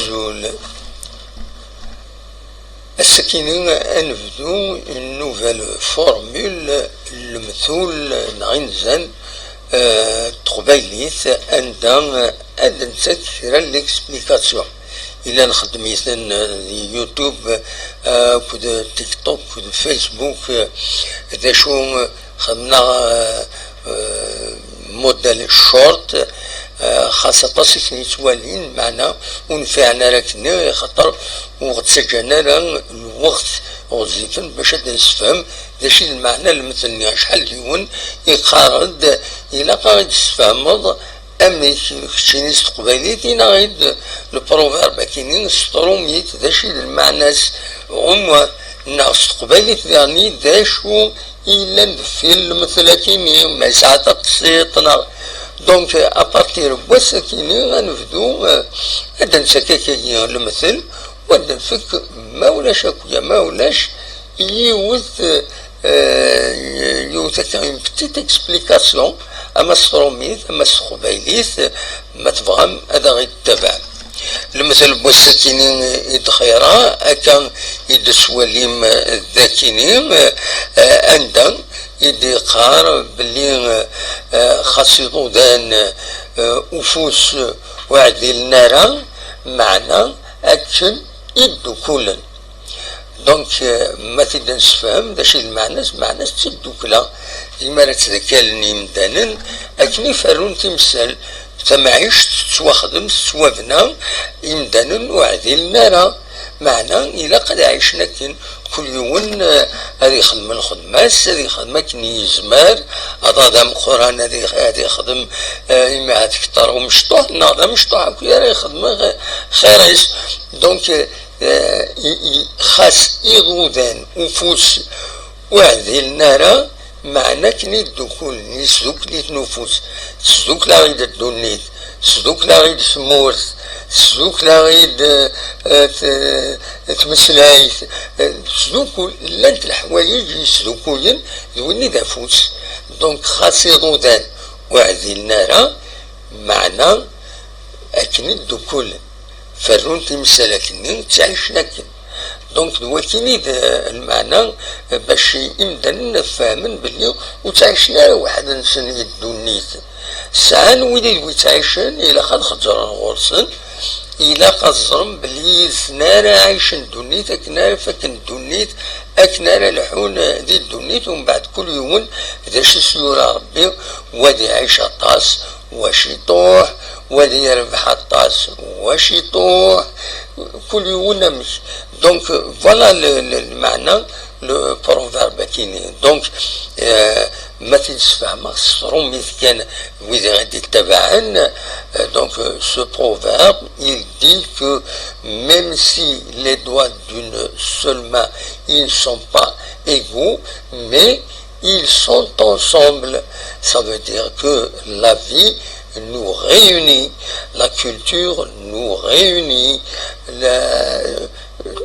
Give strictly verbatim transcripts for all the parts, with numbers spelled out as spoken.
Azul. Ass-akini ad nebdu une nouvelle formule, lemtul neɣ inzan, eh, n teqbaylit, anda ad nettak kra n l'explication. Ila nxeddem-iten, eh, di YouTube, eh, akked TikTok, akked Facebook, eh, d acu, eh, xedmeɣ, eh, eh, modèle short, eh, xas aṭas i ten-yettwalin, meɛna ur nfiɛen ara akken, axaṭer ur ɣ-ttaǧǧan ara lweqt ɣezzifen bac ad d-nessefhem d acu i d lmeɛna n lemtel-nni. Acḥal d yiwen iqqar-d, ilaq ad ɣ-d-tessefhmeḍ amek keččini s teqbaylit, inaɣ-id le proverbe akini s trumit, d acu i d lmeɛna-s, au moins, neɣ s teqbaylit daɣen d acu i yellan deffir lemtel akini, ma yesɛa taqsiṭ neɣ. Donc, à partir n wass-akini, ad nebdu, eh, ad d-nessakak lemtel, u ad d-nfek, ma ulac akya, ma ulac, yiwet, eh, yiwet akka, une petite explication, ama s trumit, ama s teqbaylit, ma tebɣam ad aɣ-id-tabaɛem. Lemtel n wass-akini i d-xira, akka i d-tettwalim dakini, eh, anda i d-yeqqar belli, eh, xas iḍudan, eh, ufus ur ɛdilen ara, meɛna akken i ddukulen. Donc, eh, ma t-id-nessefhem, d acu i d lmeɛna-s? Lmeɛna-s d tiddukla. Imi ara ttdakkalen yimdanen, akken i ferrun timsal, tamɛict tettwaxdem, tettwabna, imdanen ur ɛdilen ara. Meɛna, ilaq ad ɛicen akken. Kul yiwen, eh, ad ixdem lxedma-s, ad ixdem akken yezmer. Aḍa d ameqqran ad ix-, ad ixdem, eh, imi ad kter umecṭuḥ, neɣ d amecṭuḥ akk ara ixdem x-, xir-is. Donc, eh, eh, i, i, xas iḍudan ufus ur ɛdilen ara, meɛna akken i ddukulen, yesdukkel-iten ufus, tesdukkel-aɣ-id ddunit, tesdukkel-aɣ-id tmurt, tesdukkel-aɣ-id, eh, t-, tmeslayt, eh, tesdukkul, llant leḥwayeǧ yesdukkulen d win i d afus. Donc, xas iḍudan ur ɛdilen ara, meɛna akken i ddukulen, ferrun timsal akkenni, ttɛicen akken. Donc, d wakken i d, eh, lmeɛna, eh, bac imdanen fehmen belli ur ttɛicen ara weḥd-nsen i ddunit. Sɛan wid i d wi ttɛicen, ilaq ad xezzren ɣur-sen, ilaq ad ẓren belli yid-sen ara ɛicen ddunit, akken ara faken ddunit, akken ara lḥun, eh, di ddunit, umbeɛd kul yiwen d acu i s-yura Rebbi, wa ad iɛic aṭas, wa ciṭuḥ, wa ad yerbeḥ aṭas, wa ciṭuḥ, kul yiwen amek. Donc, voilà le, le, lmeɛna, le proverbe akini. Donc, euh, ma t-id-sfehmeɣ s trumit kan, wid i ɣ-d-ittabaɛen, euh, donc, euh, ce proverbe, il dit que même si les doigts d'une seule main, ils ne sont pas égaux, mais ils sont ensemble. Ça veut dire que la vie nous réunit, la culture nous réunit, la,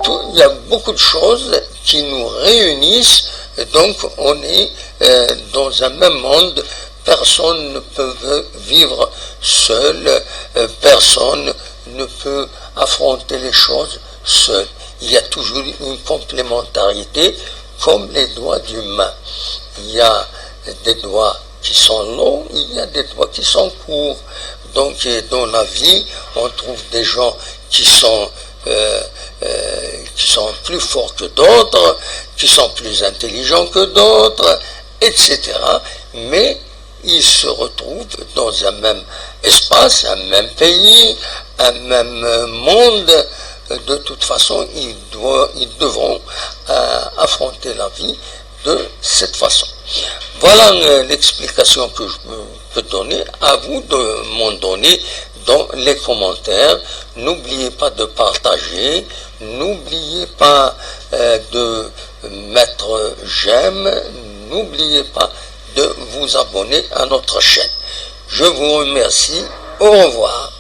tout, il y a beaucoup de choses qui nous réunissent, donc on est, euh, dans un même monde, personne ne peut vivre seul, euh, personne ne peut affronter les choses seul. Il y a toujours une complémentarité, comme les doigts d'une main. Il y a des doigts qui sont longs, il y a des doigts qui sont courts. Donc, euh, dans la vie, on trouve des gens qui sont, euh, euh, qui sont plus forts que d'autres, qui sont plus intelligents que d'autres, et cetera. Mais ils se retrouvent dans un même espace, un même pays, un même monde. De toute façon, ils doivent, ils devront, euh, affronter la vie de cette façon. Voilà, euh, l'explication que je peux donner. À vous de m'en donner dans les commentaires. N'oubliez pas de partager. N'oubliez pas, euh, de mettre j'aime. N'oubliez pas de vous abonner à notre chaîne. Je vous remercie. Au revoir.